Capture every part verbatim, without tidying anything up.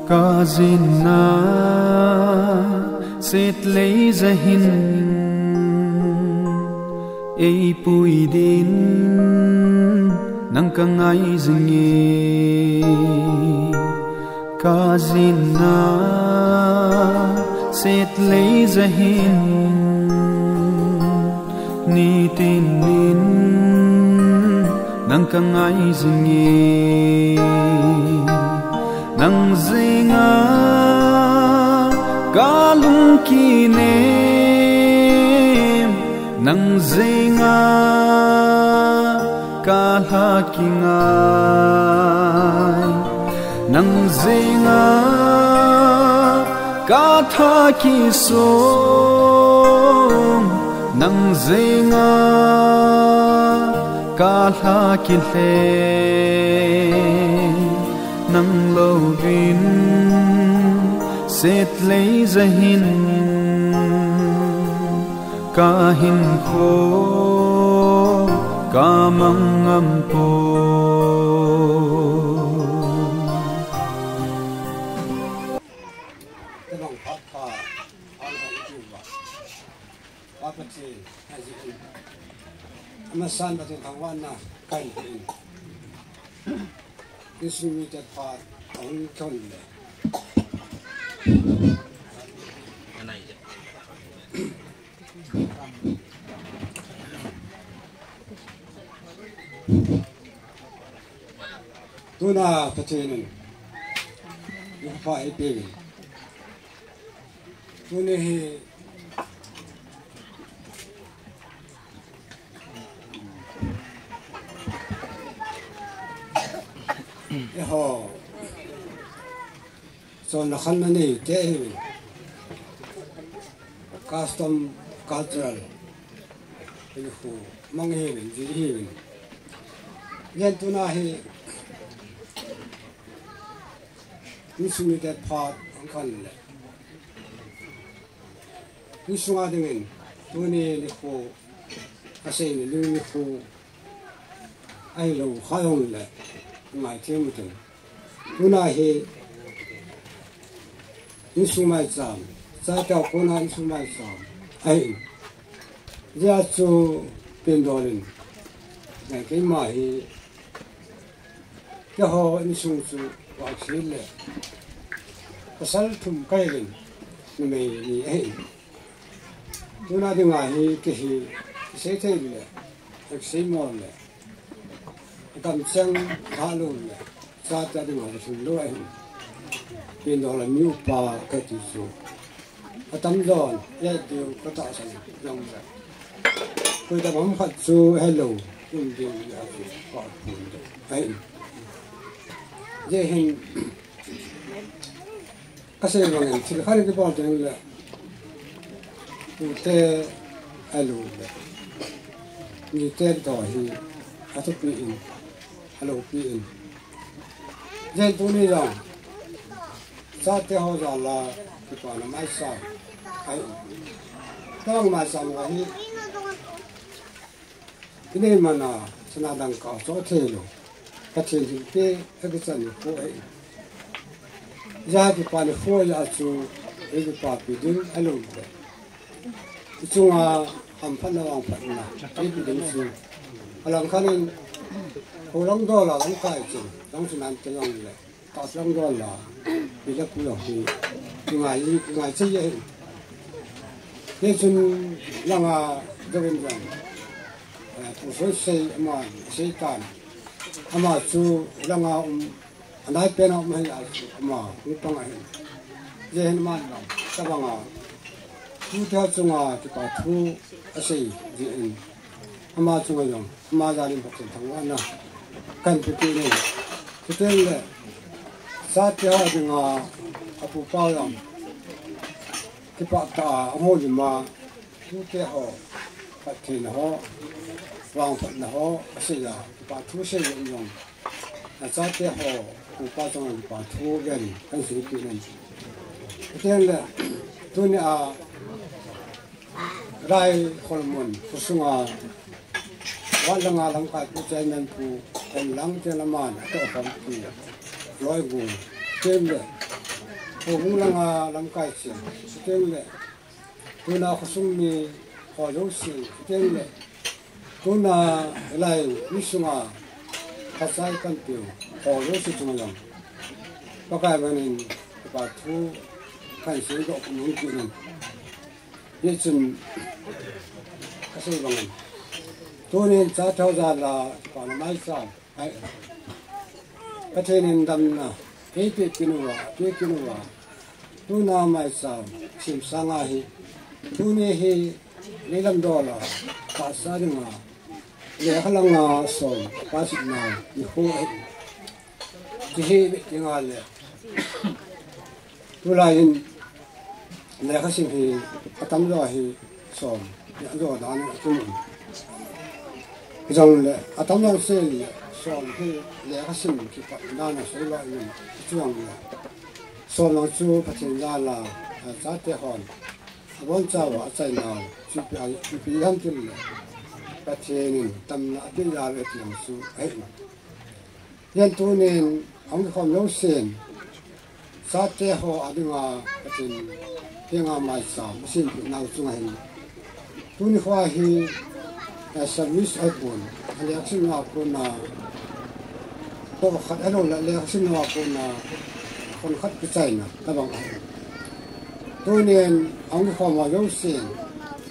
Kajinna setlei jahin, eipui din nang kangai jinge. Kajinna setlei jahin, nitin in nang kangai jinge. Nang jinga kalungkinem, nang jinga kalha kingai, nang jinga katha kisong, nang jinga kalha kilheng, nang louvin setlei jahin, kahinkho kamang ngam poi. Pa Pathen, aji in. Amasan Pathen thangvahna kahin pe in. Insung mite phat ahung thon le. Tuna Pathen in, i pha i pe in. Tuni hi eiho chonna khanna neite hi custom cultural in khu mang hi in, ji hi in. Yen tuna hi insung mite phat ahung thon le. Insunga dingin, tuni nikho, asei ni ling nikho, ahilou kha jong le, ngai them u tin. Tuna hi, insung maicham, chateu kona insung maicham, ahi. Hijeh chun, pindol in, ngai keima hi, Keiho insung chu vangset le pasal thum kahiuvin, numei ni ahi. Tuna dinga hi kei hi kisei thei le, kisei mo le, atam cheng lha lou le, chate dinga kisei lou ahi. Pindol a mi upa kati chu. Atam jon, ya diu ka tahsan jong le. Koidam ham khat chu helou, um diu ya chu pa pun de. Ahi. Hijeh hin, kasei bangin, thil khat kibol teng le. Tute helou le. Nite to hi, athupi in, aloupi in. Hijeh tuni jong, chate ho jal a, kipana maisam. Ahi. Tang maisam ahi. Kinei mana, sana dangka cho thei lou. Pathen thilpeh, akichan nikho ahi. Hijeh a kipana nikho jeh a chu, ei kipapi ding alou le. Ichunga hamphatna vangphatna, eipe ding chu. Alangkhat in, kho lang dol a lamkai chu, lang chu nan te jong le. Taslang dol a, pi le pu jong hi, ngai, ngai chai ahi. Hichun langa Govindra, eh, Pu Soisei ama, seitan. Ama chu langa um, anai pen a um ahi a chu, ama, hung pang ahi. Hijeh hin ama lang, tabang a. Tute chunga kipa thu asei jeh in. Ama chunga jong, ama jal in Pathen thangvahna kahin pe kit in. Chuteng le, chate ho dinga, apu pa jong, kipah tah a, ahung lim a, tute ho, phattheina ho, vangphatna ho, asei a, kipa thu sei jong jong. Nachate ho, upa chunga kipa thu ven, kahin sei kit in. Chuteng le, tuni a, Rai Kholmun, kho sunga, Wat langa lamkai pu chairman pu, Khollang te laman, ato khompi, loi gu, tem le, Houbung langa lamkai cheng, chuteng le tuna khosung mi ho jouse, chuteng le tuna hilai mi sunga kachai kanpeu ho jouse chunga jong Pakai manin kipa thu kahin seidoh nom kit in. Hichun kasei bangin, tunin chate ho jal a kipana maicham Pathen in damna eipeh kit uva, peh kit uva, tuna maicham sem sanga hi, tuni hi neilam dol a tahsa dinga lekha langa som pasitna nikho ahi. Hiche hi dinga le tulai in lekha sim hi atamjo hi som ajo dan a kimu. Hijongle atamjo seh le som hi lekha sim kipat dan a seidoh in, chujongle som jong chu Pathen jal a chate hon abonchauva achainau chu ipi ham itile Pathen in damna apeh jal u ahi ti jong chu ahi. Hiche tunin ahung kikhom jousen chate ho adinga Pathen henga maicham asempeh nau chunga hin, tuni khoa hi, eh, service ahipon, lekha simna a kona toh khat ahiloule lekha simna a kona khon khat kichaina tobang ahi. Tunin ahung kikhom ho jousen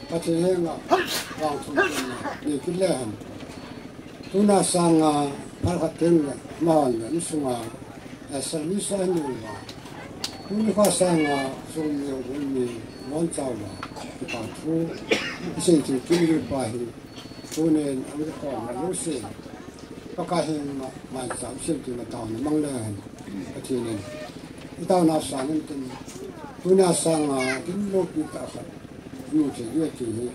Pathen henga vangthum pena nei kit le hen, tuna sanga phat khat teng le amahon le insunga, eh, service ahin nei uva, tuni khoa sanga khosung mi, houbung mi abonchauva kipa thu isei thei kit uva hi, tunin ahung kikhom ho jouse Pakai henga maicham sem tina taona mang le hen, Pathen in itaona sangin tin, tuna sanga dinlopi tah khat imu thei diu ahi ti hi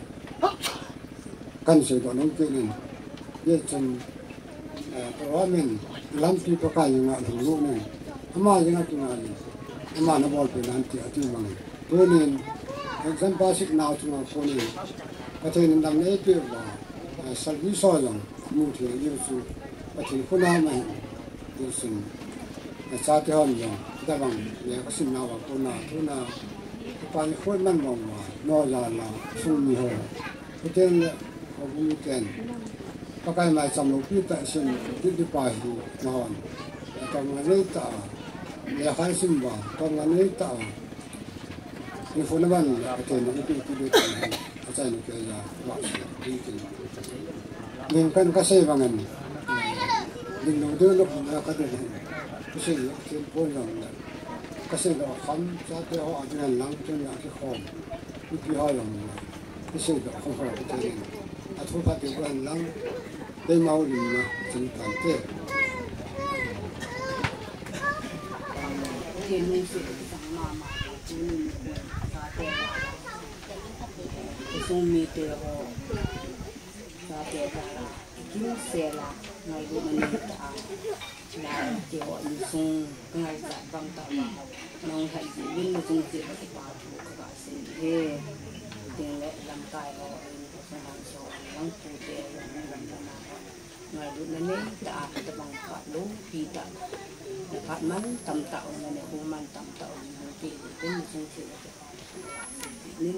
kahin seidoh nom kit in. Hichun, eh, program in lampi Pakai henga lhunglut in, ama henga kingailun, aman abolpeh nan ti ati bangin, tunin exam pasitna chunga konin Pathen in damna eipeh uva, eh, service ho jong imu thei diu chu Pathen khut a um ahi. Hichun, eh, chate hon jong hitobang lekha simna a kona tuna kipa nikho iman bang uva, nao jal a khosung mi ho, chuteng le houbung miten Pakai maicham loupi tah sem kit diu pa hi nahon, eh, tobang nei tah a lekha sim uva, tobang nei tah a nikho naman le Pathen in eipeh kit diu ahi, achaina keiya vahchoi ding tin. Ning kan kasei bangin, eh, dinglou ding lou na kadei ahi. Kasei lou thempon jongle, kaseidoh kham chate ho ading hen lang, tuna kikhom mipi ho jongle, kaseidoh kham ho Pathen in athu phatthei boh hen lang, keima houlimna chang tante. Pathen lungset kisang mama, tunin chate, khosung mite ho, chate jal a kikinsel a ngailutna neitah a, la keiho insung kangaichat bang tah uva, nahung lhai jeh uvin nachung cheh uva kipa thu kaga sei ahi. Chuteng le lamkai ho, in khosung hon so, lang pute, lang lam lama ho, ngailutna neitah a hitobang phat loupi tah, phat mantam tah um, nikho mantam tah um, hung peh uvin nachung cheh uva kipa thu kaga sei ahi.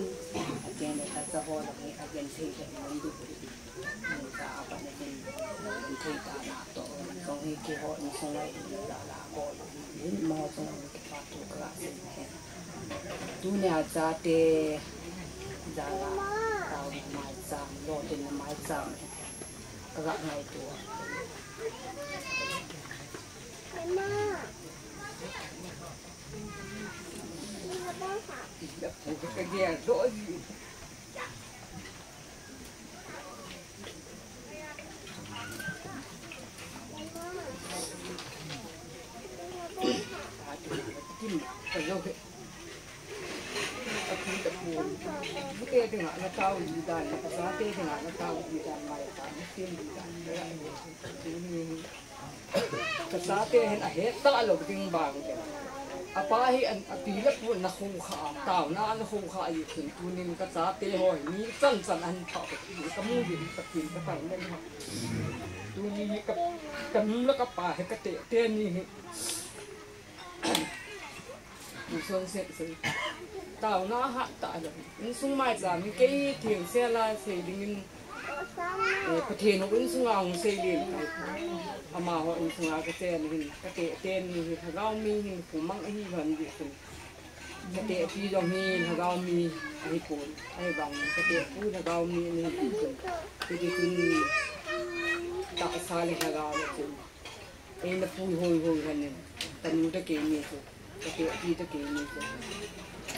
Chuteng le tacha ho lang hi agenthei lheh lou ding ahi. Nungta a pat na hin, genthei tah a natoh jong hi keiho insung a hin, la la bol u hin, amaho chunga kipa thu kaga sei ahi. Tunia chate jal a taona maicham, lolhinna maicham kaga ngaito. Kachate hin ahet talou ding bang. Apa hi an, api le pu in ana khoukhah a, taona ana khoukhah a, tunin kachate ho hi mi chan chan ahin phah u, kamu ding, Pathen katang le. Tuni hi ka, kanung le kapa hi kateh teni hi. Son se se. Taona hat ta lo. Insung maicham hi kei thil se la sei dingin, eh, Pathen ho insunga hung sei lin kai. Amaho insunga kachen hin, kate teni hi lhagao mi hin kumang ahi lhon di sin. Kate pi jong hi lhagao mi ahi pon. Ahivang kate pu lhagao mi ahi pon. Hiti chun tahsa le lhagao le chun. Eina pui hoi hoi hanin, kanu ta kei ni chu, kate pi ta kei ni chu.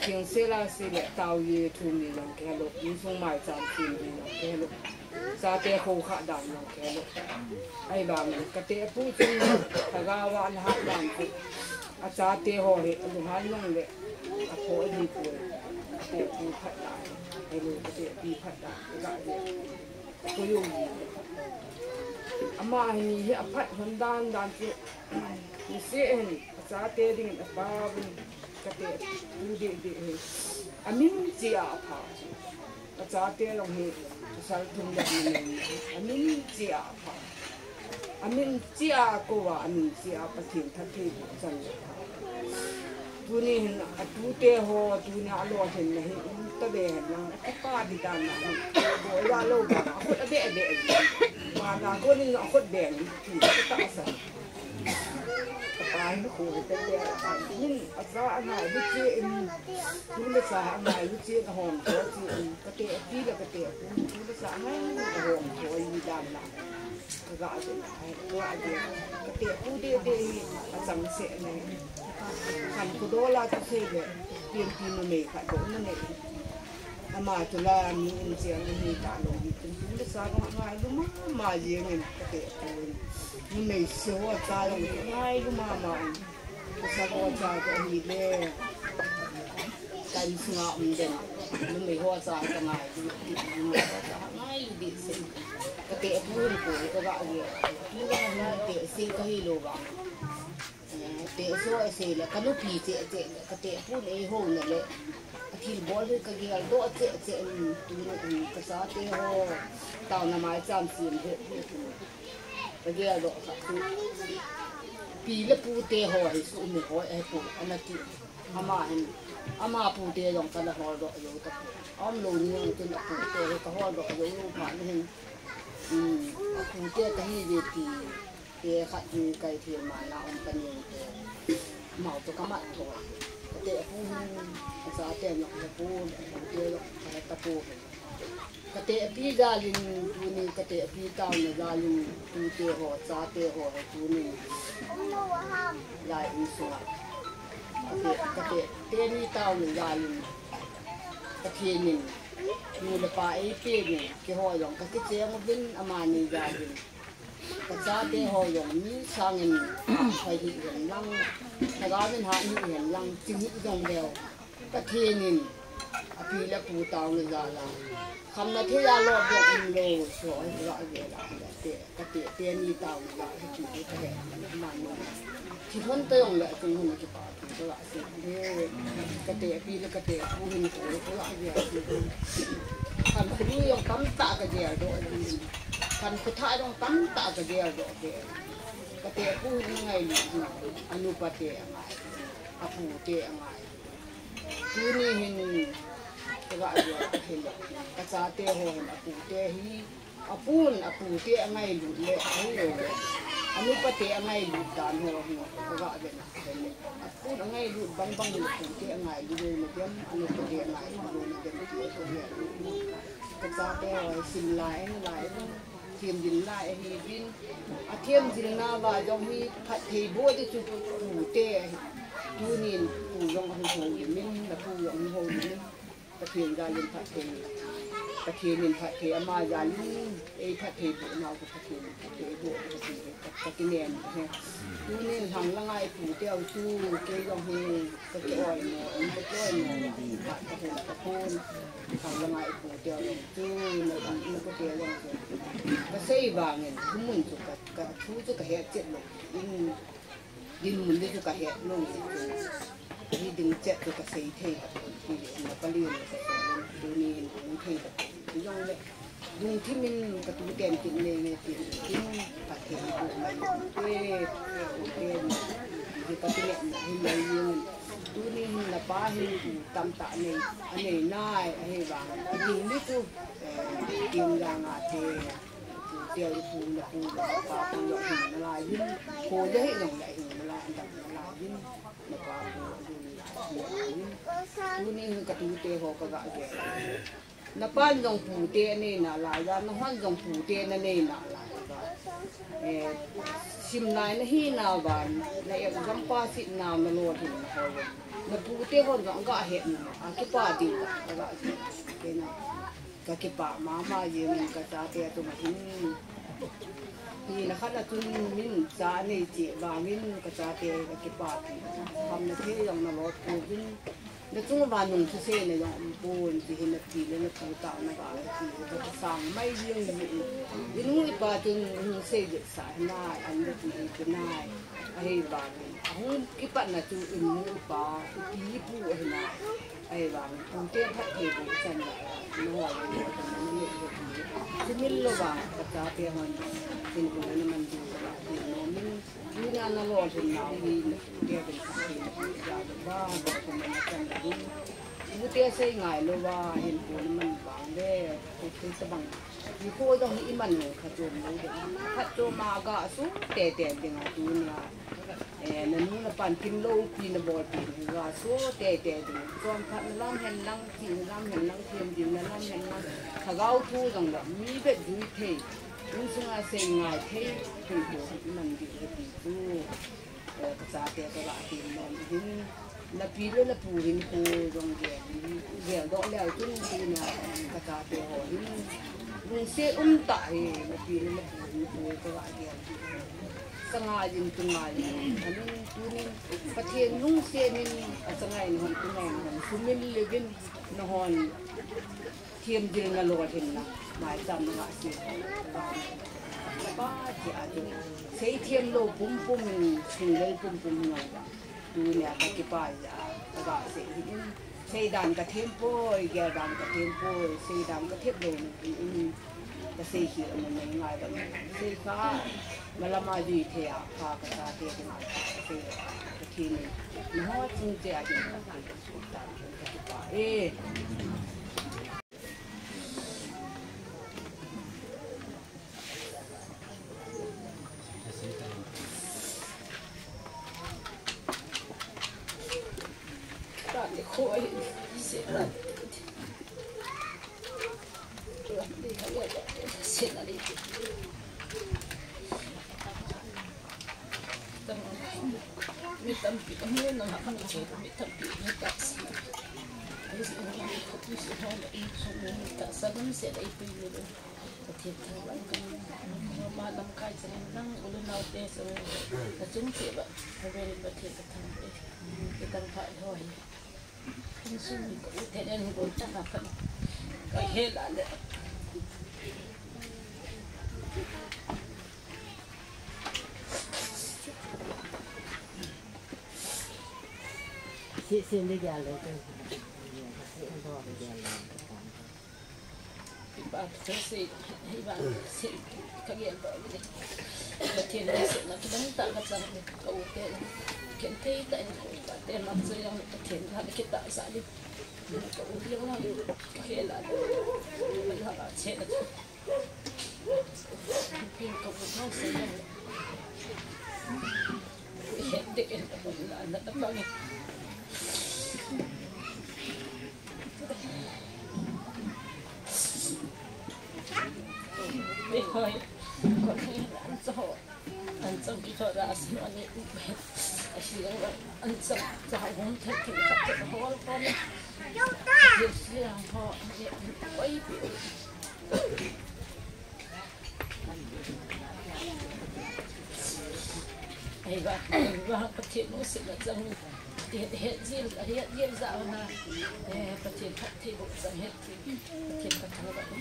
King se la se le tao ye thu mi jong kei lo, insung maicham thim mi jong kei lo. Chate ho kha dan jong kei lo. Ahivang kate pu chu, lhagao a ana hat dan chu. Achate ho hi, alunghang jong le, apho di pu, kate pu phat dan. Ahilo kate pi phat dan, ka de. Koi um. Ama hi, hi aphat hon dan dan chu. Niseh hin, achate dingin apa vin kate pu deh deh hi. Amin chia apha. Achate jong hi, pasal thum le ni ni. Amin chia apha. Amin chia kouva, amin chia Pathen thattheiboh chan le apha. Tuni hin atute ho, tuni a lolhinna hi um ta be hen lang, akipa di dan na hi. Boi la lou ba, akhut abe abe. Ba na ko ni akhut be ni, ti ka ta sa. Ka pa hin khu he te le, min acha angai lu che in, tu le cha angai lu che in ahom tho che in, kate pi le kate pu, tu le cha angai lu ahom tho in dan na. Ka ga a den, ai, ka ga a den. Kate pu deh deh hi, achang se ne. Khankho dol a chu sei le, pian pi numei khat bou na nei. Ama chu la mi in chiang ni ta lo, mi tum tum le sa bang ngai lu mama jeng in kate pu in. Numei se ho cha lo ngai lu mama in. Sa ho cha ka hi le. Ka insunga um den. Numei ho cha ka ngai lu, numei ho cha ngai lu di se. Kate pu hin ko ka ga a ye. Pu ga ngai te se ka hi lo ba. Eh, te so ase le, ka nupi che che le, kate pu le ho na le. Athil bol hi ka geldoh che che, um, tu na, um, ka chate ho. Taona maicham sim he, he tu. Ka geldoh kha tu. Pi le pu te ho hi sumil ho ahi pu, ana ti. Ama hin, ama pu te jong kana holdoh jou ta pu. Aum lou ni jong tin apu te hi ka holdoh jou lou phat ni hin. Um, apu te ka hi ve ti. Te khat hi kai thil ma na um ka ni te. Amau to ka mat tho. Kate pu hin, achate nok le pu, pu te nok ka ta pu. Kate pi jal in tuni, kate pi taona jal in tute ho, chate ho, tuni. Lai insunga. Kate, kate teni taona jal in. Pathen in. Nu le pa eipe in. Keiho jong ka kicheng uvin amani jal in. Ka chate ho jong mi sangin, phai hi hen lang, lhagao min hat hi hen lang, ching hi jong leu. Pathen in, api le apu taona jal a. Khamna thei a lo bok um lou, so, ai, ka ga a gel a, te, kate, teni taona jal a, ti, ti, ka he, ma ni. Thi hon ta jong le, chung hon kipa. Ka ga sei e, kate pi le kate pu hin ko, ka ga sei e. Khankho lui jong tamtah ka geldoh e. Khankho thah jong tamtah ka geldoh e. Kate pu hin ngailu, anupa te angai, apu te angai. Tuni hin ka ga sei e, ka chate ho hin apu te hi, apun, apu te angailut le, ahilou le, anupa te angailut dan ho hi, ka ga ve na, ahile. Apun angailut bang bang le, apu te angailut le, na dem, anupa te angailut le, na dem, ti ko ya. Ka chate ho, sim lai, na lai, thiam ding lai, ahi ding. Athiam ding na va jong hi, phattheiboh di chu pu te, tunin pu jong ahi ho, min, na pu jong ahi ho, min. Pathen jal in phatthei, Pathen in phatthei, ama jal in ei phattheiboh nau ka Pathen in phattheiboh ka ti, ka, ka kinem he. Tunin lhang langa i pu teu chu, kei jong hi, ka ki oimo, in ka ki oimo, ka, ka hon, ka hon. Lhang langa i pu teu jong chu, na, na ka teu jong chu. Ka sei vangin, thumun chu ka, ka thu chu ka het chet lou. In, Dinmun di chu ka het lou, hi ding chet chu ka sei thei tapon, ti le na pali le ka sei lou, tuni hin hung thei tapon. Ti jong le, lungthim in ka tu ten kin nei nei tin, tin ka thei bu mai te, te, te, hi ka ti le na hi mai yin. Tuni hin na Ahin pu tamtah nei, anei nai, ahivang, ading ni chu, eh, Kimjang a te, pu te, pu na pu, pa pu lo hin na lai yin, ko le hi jong le hin na lai, an dam na lai yin, na pa pu, ading na lai yin. Tuni hin ka tute ho ka ga ge. Na pan jong pute anei na lai a, na hon jong pute na nei na lai a. Eh, sim lai na hi na van, na exam pass na na lo hin na ho. Na pute hon jong ga he na, a kipa ding ka, ka ga he na. Ka kipa mama jing ka chate tu ma hin. Hi na khat na chun min cha nei che vangin ka chate ka kipa ti. Ham na the jong na lo pu vin. Na chung uva nung thusei na jong um pon, ti hi na pi le na pu tah na ga le ti hi ka sang mai jing jing. I nu i pa chun hung sei jep sa hi nai, an le ti hi ti nai. Ahivangin ahung kipat na chu i nu i pa, i pi i pu ahi nai. Ahivangin pute phatthei boh chan la, na ho le na ho le na le le ti. Sumil lou va ka chate hon, tin ko na man jing ka ti nom in. Tuni a na lolhin nau hi na pute a ding khat hi na pute a ding ba, ba ko man chan ding. Pute sei ngai lou va hin ko na man vang le, ko thei tabang. Nikho jong hi i man lou phatchom lou ding. Phatchom a ga su tete ding a tuni a. Eh, na nu na pan kin loupi na bolpi ding ga su tete ding. Chonphat na lam hen lang, thi na lam hen lang, thiam ding na lam hen lang. Lhagao thu jong le mi vet jui thei. Insunga sei ngai thei, thei ko i man ding ahi ti chu. Eh, ka chate ka ga ti nom hin. Na pi le na pu hin ko jong gel, gel doh leu chun tina ka chate ho hin. Lungset um tah hi, na pi le na pu hin ko ka ga gel ti. Sanga jin tunga jin, amin tunin Pathen lungset in a sanga in hon tunga in hon sumil le vin na hon. Thiam dil na lolhin na, maicham na ngah se. Pa ti a ding. Sei thiam lou pumpum in, sung lel pumpum in ngai ba. Tunia ka kipa ja, ka ga sei hi in. Sei dan ka thiam poi, gel dan ka thiam poi, sei dan ka thiam lou ni in. Ka sei hi a mun ngai ba. Sei kha, malama jui thei a, kha ka sa thei ding a, ka sei ka thiam ni. Na ho chung che a ding ka thei. Ka kipa e. Mi tampi, mi nang ha mi che, mi tampi, mi ta sa. Mi si ho, mi si ho, mi si ho, mi ta sa, mi se dai pi ni. Pathen thangvah in, ma lamkai chang in lang, u le nao te chang in, na chung che ba, ka vel in Pathen ka thangvah e. Ki tang pha ho hi. Insung ka u te nen gon ta na pha. Ka he la le. Si, si, ni gel le. Si, ni gel le. Iba, ka sei, iba, sei, ka gel ba ni. Pathen lungsetna kidang tah ka chang ni, ka u te, ken thei tah in ka u te, mak chu jong Pathen la kitah sah ni. Ka u jong la, ka he la, la che na. Ka u jong sei jong. He de, ka u la, na ta pa ni. Ei, vang, vang, Pathen lungsetna chang, Pathen hetjil, hetjil jeh a, eh, Pathen phattheiboh chang, hetthei, Pathen ka thangvah hi,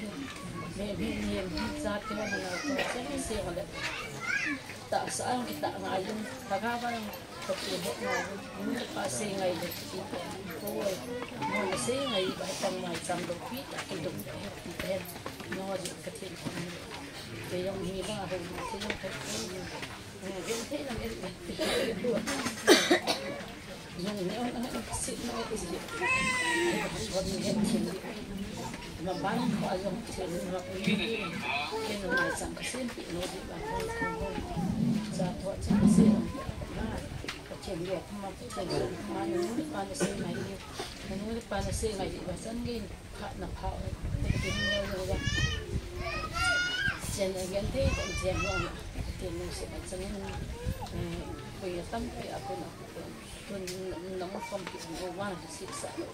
me, me, me, me, chate ho nao, chang se ho le, tahsa ang kita ngai in, lhagao vang, Pathen hetna, nu le pa sei ngai le, ti, ko, mo na sei ngai, ba, pang mai, cham lo, pi, ta, ki, dum, ti, te, no, Pathen, Kei jong hi ba, hung ma thei jong thei thei. Eh, jong thei jong en, en. Zong ni on ang sit no ti si. Hon ni hen thin. Ma ban ko a zong thin ma ko ni. Ken no mai chang ka sin pi no di ba ko ko. Sa to chang ka sin. Ka chen ye ma ka chen ma ni pa ni se mai ni. Ni pa ni se mai di ba san gen. Phat na phat, eh, kin neo neo ya. Chen a gen thei, kon chen neo na. Kin neo se ban chang in, eh, pui a tam pui a kun a kun. Kun na mo kom ki neo wan si sa lo.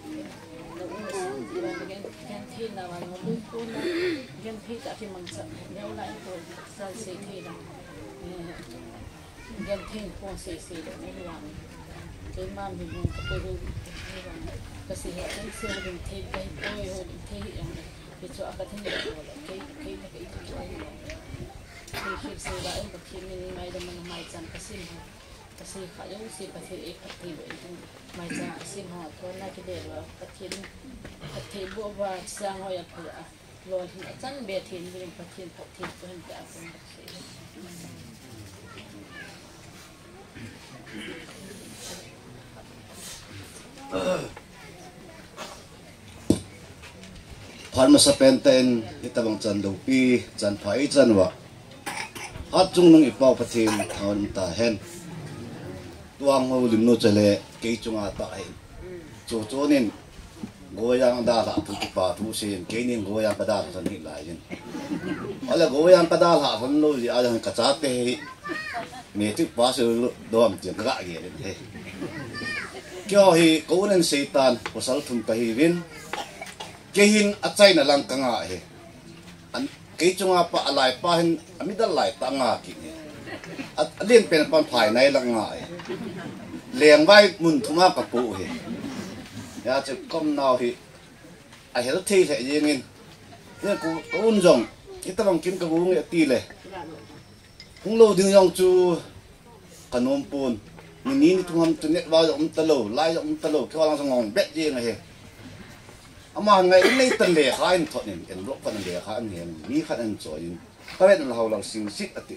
Na un si di wan gen, gen thei na wan mo lui kun na. Gen thei ta ki mang sa. Neo la ko sa se thei na. Eh, Gen thei pon sei sei le ni vang. Keima mi hung ka poi hung ni vang. Ka sei he chen sei hung thei ka hi poi hung thei hi ang. Hichu a ka thei ni ko le kei kei ka kei ka kei hi. Kei khel sei la em ka kei min mai da man mai chan ka sei ha. Ka sei kha jong sei ka sei e ka thei lo e. Mai chan ka sei ha ko na ki de lo ka thei ni. Ka thei bo ba sang ho ya ko a. Lol hin a chan be thei ni Pathen phat thei ko hin ta ko. Phat masa pen tah in, hitabang chan loupi, chan pha i chan uva. Hatchungnung i Pau Pathen thangvah in um tahen. Tuang ho lim nu chale, kei chunga tah hin. Chu chu nin, Goyang dalha thu kipa thu sin, kei nin Goyang ka dalha san hi lai jin. Ala Goyang ka dalha san lou jeh a jong ka chate hi. Matric pass lou dom tiang ka ga ge len he. Kei ho hi ko nen Satan, pasal thum ka hi vin. Kei hin a China lang ka nga he. An, kei chunga pa a lai pa hin a midal lai tah nga kit ni. A, a lien pen pan phai nai lang nga e. Leng vai mun thum a ka pu hi. Ya chu kom nau hi a hel thei lheh jeng in. Nen ku, ku un jong. Hitabang kin ka gu nge ti le. Hung lou ding jong chu ka nom pon. Ni ni ni thum ham tu net va jong um ta lou, lai jong um ta lou, kei va lang jong ngong bet jeng ahi. Ama ngai in nei tan lekha in thot in, envelope khat in lekha in hen, mi khat in choi in. Ka vet na hau lang sing sit a ti.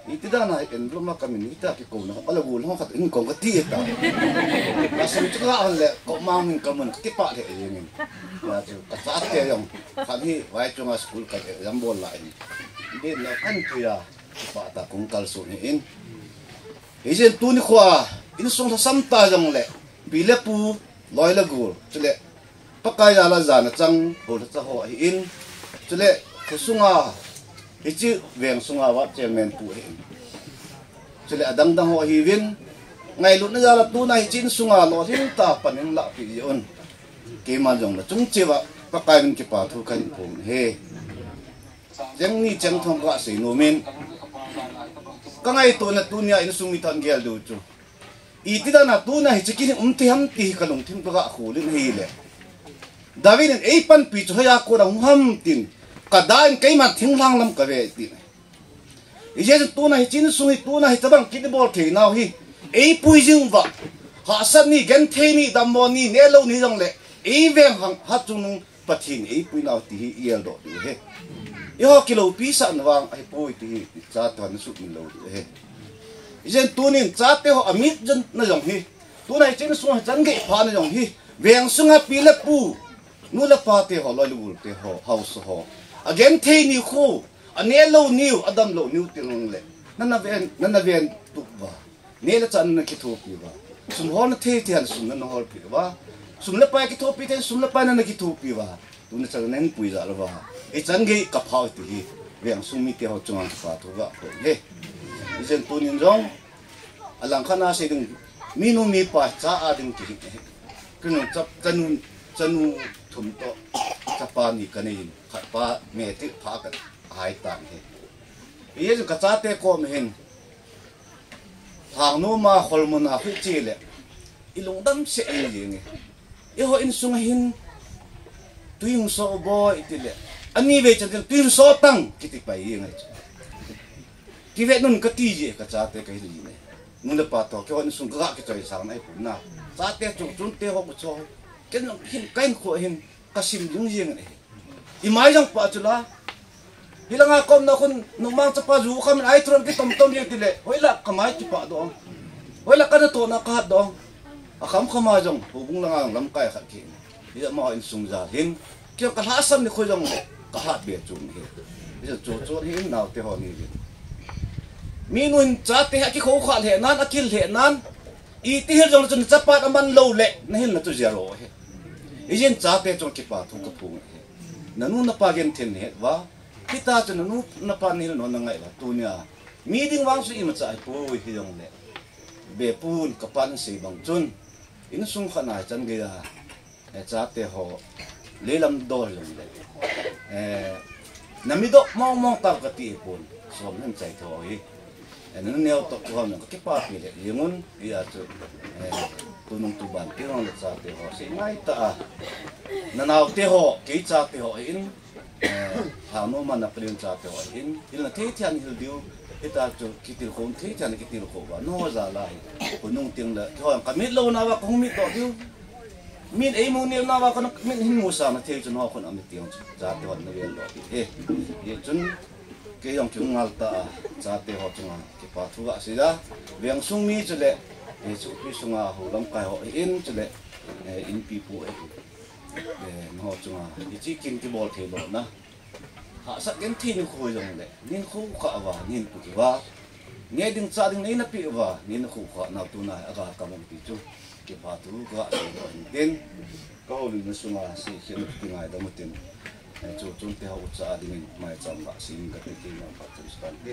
Iti dan a envelope ma ka min hita ki ko na, ala gu long khat in kong ka ti ta. Ka sing chu ka han le, ko mang min ka mun, ki pa le jeng in. Ya chu, ka chate jong, khat hi, vai chunga school ka jam bol la in. Din na kan tu ya. Kipa ta kong kalson hi in. Hijeh in tuni khoa, insung lhasam ta jong le, pi le pu, loi le gol, chule, Pakai jal a jana chang, hol cha ho hi in, chule, kho sunga, hichi veng sunga va chairman pu hi in. Chule, adang dang ho hi vin, ngailutna jal a tuna hichi insunga lo hin ta pan in la pi un. Keima jong na chung chiva, Pakai min kipa thu kan pum he. Cheng ni cheng thum ka sei nom in. Ka ngaito na tunia insung mi thangel diu chu. Iti dan a tuna hichi kin um ti ham ti hi ka lungthim ka ga khol in hi le. David in ei panpi chu hoi a ko da hung ham tin. Ka da in keima thinglhang lam ka ve ti. Hijeh chun tuna hichi insung hi tuna hitabang kiti bol thei nau hi. Ei pui jing uva. Hahsat ni, genthei ni, dammo ni, neh lou ni jong le. Ei veng hang hatchungnung Pathen in eipui nau ti hi i geldoh diu ahi. Eiho kilopi sahna vang ahipoi ti hi, chate hon sumil lou diu ahi. Hijeh in tunin chate ho amit jong na jong hi. Tuna hichi insung hi chan gei pha na jong hi. Veng sunga pi le pu, nu le pa te ho, loi le gol te ho, haosa ho. Agenthei niu khu, aneh lou niu, adam lou niu ti nung le. Nana ven, nana ven tup uva. Neh le chah na kithopi uva. Sum holna thei thei a sum nana holpi uva. Sum le pai kithopi thei, sum le pai nana kithopi uva. Tuni chan nang pui jal uva. Ei chan gei ka phao ti hi. Veng sung mite ho chunga kipa thu ga phong e. Hijeh in tunin jong. Alang khat a sei ding. Minu mipa cha a ding ti hi. Kunu cha, chanu, chanu thum toh. Chapa ni ka nei in. Khat pa matric pha ka hai tan hi. Hijeh in ka chate kom hin. Lhangnom a, kholmun a, khu chi le, i lungdam seh i jing e. Eiho insung a hin, tui hung so boi ti le, ani vei chan tui hung so tang, kiti pai jing e. Kive nun ka ti ji, ka chate ka hin jing e. Nu le pa toh, keiho insung ka ga kichoi sang na i pum na. Chate chung chun te ho ku cho. Ken jong hin, ka hinkho hin, ka sim jing jing e. I mai jong pa chu la. Hilanga kom na khun numang chapa ju kha min ai thron ki tom tom jeng ti le. Hoila ka mai kipa doh. Hoila ka natoh na ka hat doh. Akham kham a jong, houbung langa jong lamkai khat kihi. Hi ama insung jal hin, kei jong kalhahsam nikho jong le, kahat be chu hi. Hichu chu hi in naote ho ni hin. Minu hin chate hi akikhoukhah lheh nan, akihil lheh nan, iti hil jong chun chapa aman lou le, nahilna chu zero hi. Hijeh in chate chunga kipa thu kaphong hi. Nanu napa genthei nahet uva, hitia chu nanu napa nahil nom nangai uva, tunia. Mi ding vang chu imacha ahipoi hijongle. Bepun kapan sei bang chun, insung khat na chan geiya, eh, chate ho, leilam dol jongle. Eh, nami doh mong mong tau kati pon, som hin chai tho hi. Eh, nanu neo toh kihom jong kakipapi le, jeng un, hia chu, eh, tunung tuban, kihong le chate ho, sei ngai ta a. Nanaote ho, kei chate ho, in, eh, ha no man na prin chate ho, in, hilna thei thian hil diu, hitia chu kitilkhou, thei thian kitilkhou uva, no jal a hi, khonung teng le, kihong kamit louna uva, kahung mit toh diu. Min eimu nilna uva, khon min hin musah na thei chun ho khon amit teng chu, chate hon navel doh diu. Eh, hichun, Kei jong kihung ngal ta a, chate ho chunga kipa thu gasei a. Veng sung mi chule, eh, chupi sunga ho lamkai ho in chule, eh, inpipu, eh, eh, nangho chunga hiche kin kibol thei lona. Hahsat genthei nikho jongle, nin khoukhah uva, nin put uva. Nge ding chah ding neina peh uva, nin khoukhah nau tuna aga kamong ti chu. Kipa thu gasei lou hin tin. Ka houlimna sunga seikhen u kingaidam utin, eh, chu chun te ho ucha dingin maicham gasei in kati kei nom phat chun span te.